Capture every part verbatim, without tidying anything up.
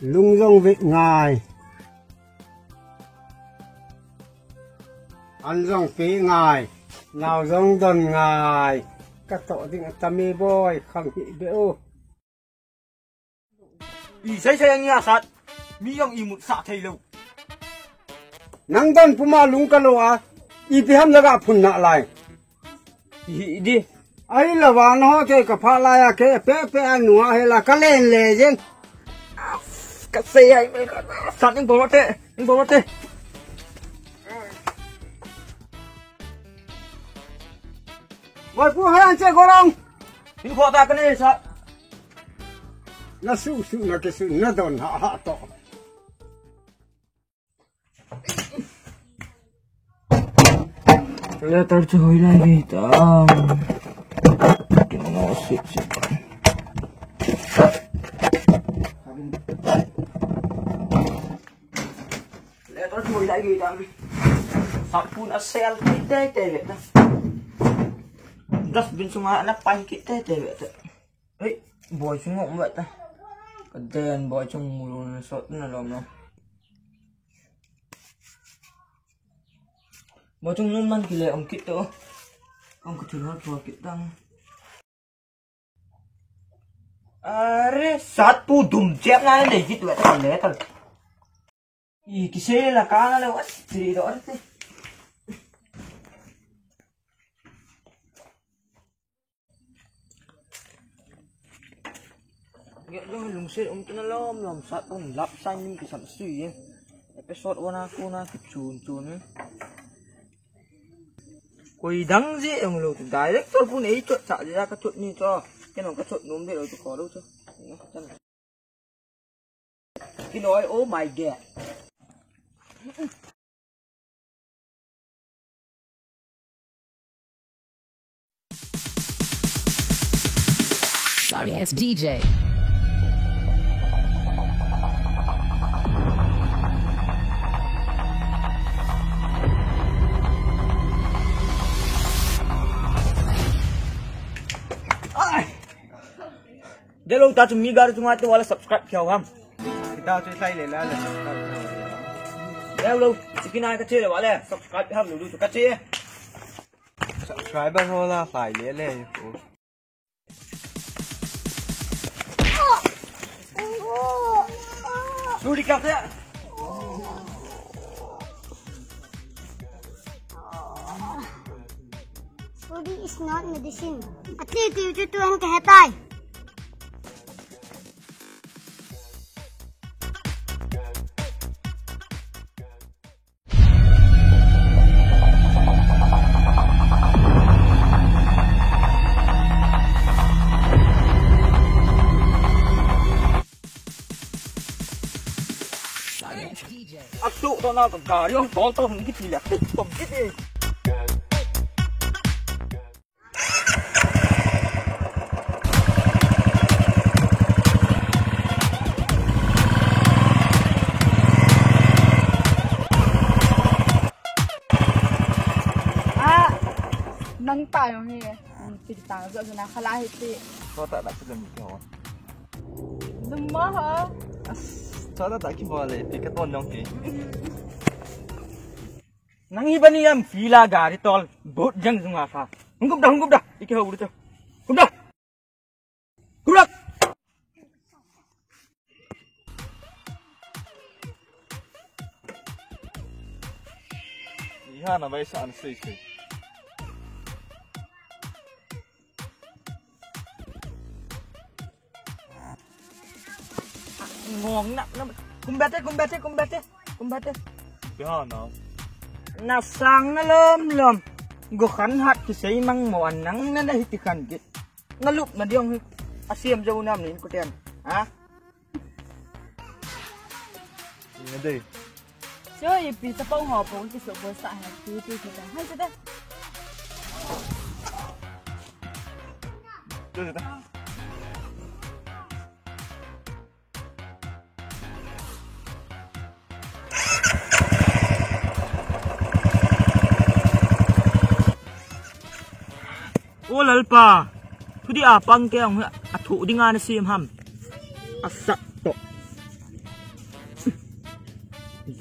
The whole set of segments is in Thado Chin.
Lung jong vek ngai. An jong pe ngai. Nao jong don ngai. Ka toh ding a tam e boi, khang hi be o. I sei sei ang ya sat. Mi jong i mut sa thei lou. Nang don puma lung ka lo a. Ipi ham la ga phun na lai. Hi di. Ai la van ho ke ka pha lai a ke pe pe a nu a he la ka len le jeng. Ka sei ai me ka. Sat ning bo te. Ning bo te. Wai pu hai an che gorong. Hin kho ta ka ne sa. Na su su na ke su na don ha ha to. Letter chu hoi lai gei ta. Kino sip sip. Letter chu hoi lai gei ta. Sapun a sel kit tei tei ve ta. Dustbin sunga ana pai kit tei tei ve ta. Hei, boi chung um ve ta. Ka den boi chung mu lou na sot na lom lom. Boi chung nun man kile um kit to. Um ka thil hot thot kit dang. Are, sat pu dum chep na nei kit ve ta le ta. I kise la ka na le wat tri do arte. Nge jong lungset um tuna lom lom sat un lap sai ning kisam sui e. Episode one a kona kichun chun e. Koi dang je ong lo tu director pun ei chot sa ja ka chot ni cho. Ken ong ka chot nom de lo tu ko lo cho. Kinoi, oh my God. Sorry, it's D J. Ai! Delo ta chu mi gari chunga te wala subscribe kiau ham. Kita chu sai le la le subscribe. Delo, sikina ka che le wala subscribe ham lu chu ka che. Subscriber ho la sai le le. Suri ka te. Foodie is not medicine. Ati ti tu tu ang kahetai. Atu to na ka gari ang tol to hung kiti le tik tom kiti. Ah, nang tayo ni. Ang pili tayo sa na kalahi ti. Kota na kila mi ko. Duma ha. As, kota ta ki bole ti ka ton nong ki. Nang hi bani am pila gari tol boat jang sunga sa. Hunggup da, hunggup da. Iki ho udah. Hunggup da. Hunggup da. Iha na bai sa an sei sei. Ngong na, na, kumbete, kumbete, kumbete, kumbete. Iha na. Na sang na lom lom. Go khan hat kisei mang mo an nang na na hiti khan git. Na lup na diong hi. Asiam jo nam nin kuten. Ha? Nga dei. Sio ipi sa pong ho pong ki so ko sa ha ti ti ti. Hai sa da. Tu sa da. O Lalpa, thudi a pang keng a thu ding a na sim ham. A sak to.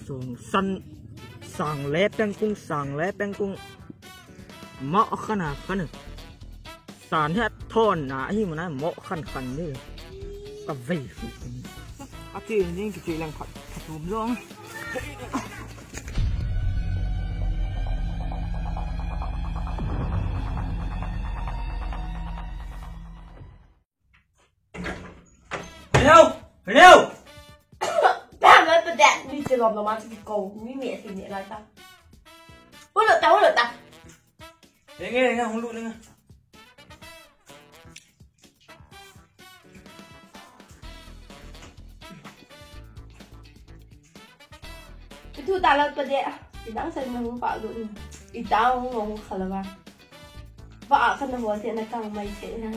Chung san sang le pengkung, sang le pengkung. Mo khan a khan. San he thon na hi mana mo khan khan ni. Ka vei. A ti ning ki ti lang phat phat um jong. Hello! Hello! Ba, ba, ba, ba, ni che lom lom a che ko, ni me se ni lai ta. Hu lo ta, hu lo ta. Lenge, lenge, hu lo, lenge. Itu ta la pa de. Idang sa na hu pa lo ni. Idang hu hu khala ba. Ba a khan na bol thei na kang mai thei na.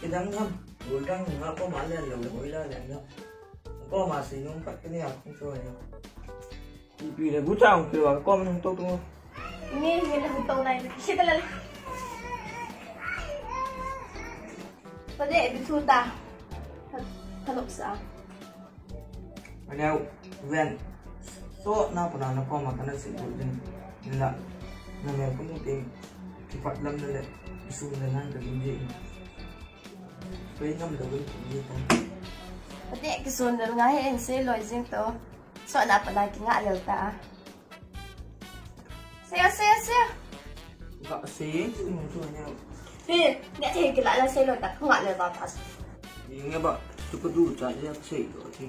Kidang ham, goldang nga ko ma le lo le hoi la le na. Ko ma si nung pat ni a kung so ya. Ipi le bu chang pe wa ko ma nung to tu. Ni ni le hu to nai si ta le. Pa de bi thu ta. Thanop sa. Aneo, ven. So, na puna na koma kana sei ding. Na, na me pun ting. Kipat lam na le. Sun na nan ka ding ding. Pe ngam da ven ding ding. Ate kisun da nga he en sei loi jing to. So, na puna kinga lel ta. Sei, sei, sei. Ka sei, sei mo tu ne. He, ne te kila la sei loi ta, kinga lel ba ta. Inge ba, tu ko du cha ya sei lo ti.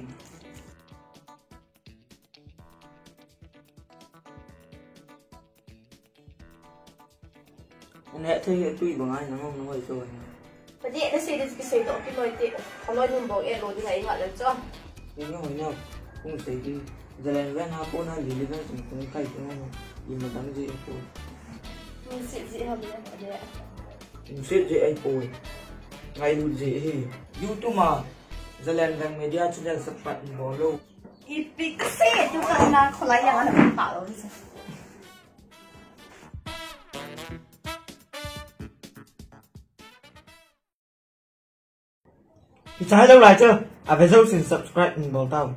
Neh thei hi tui bang ai nang hong nang hoi so. Padi na sei de ki sei to ki loi te. Ka loi nun bong e lo ding ai nga le cho. Ni nang hoi na. Kung sei di. Zalen ven ha po na li li ven sum kung kai kung na. Ni ma dang ji po. Ni sei ji ha le padi. Ni sei ji ai po. Ngai lu ji hi. YouTube ma. Zalen ven media channel subscribe ni bol lo. Ipi ka sei tu ka na kholai yang ana pa lo ni sa. Kichai lou lai chu, a ve jou sin subscribe min bol tau.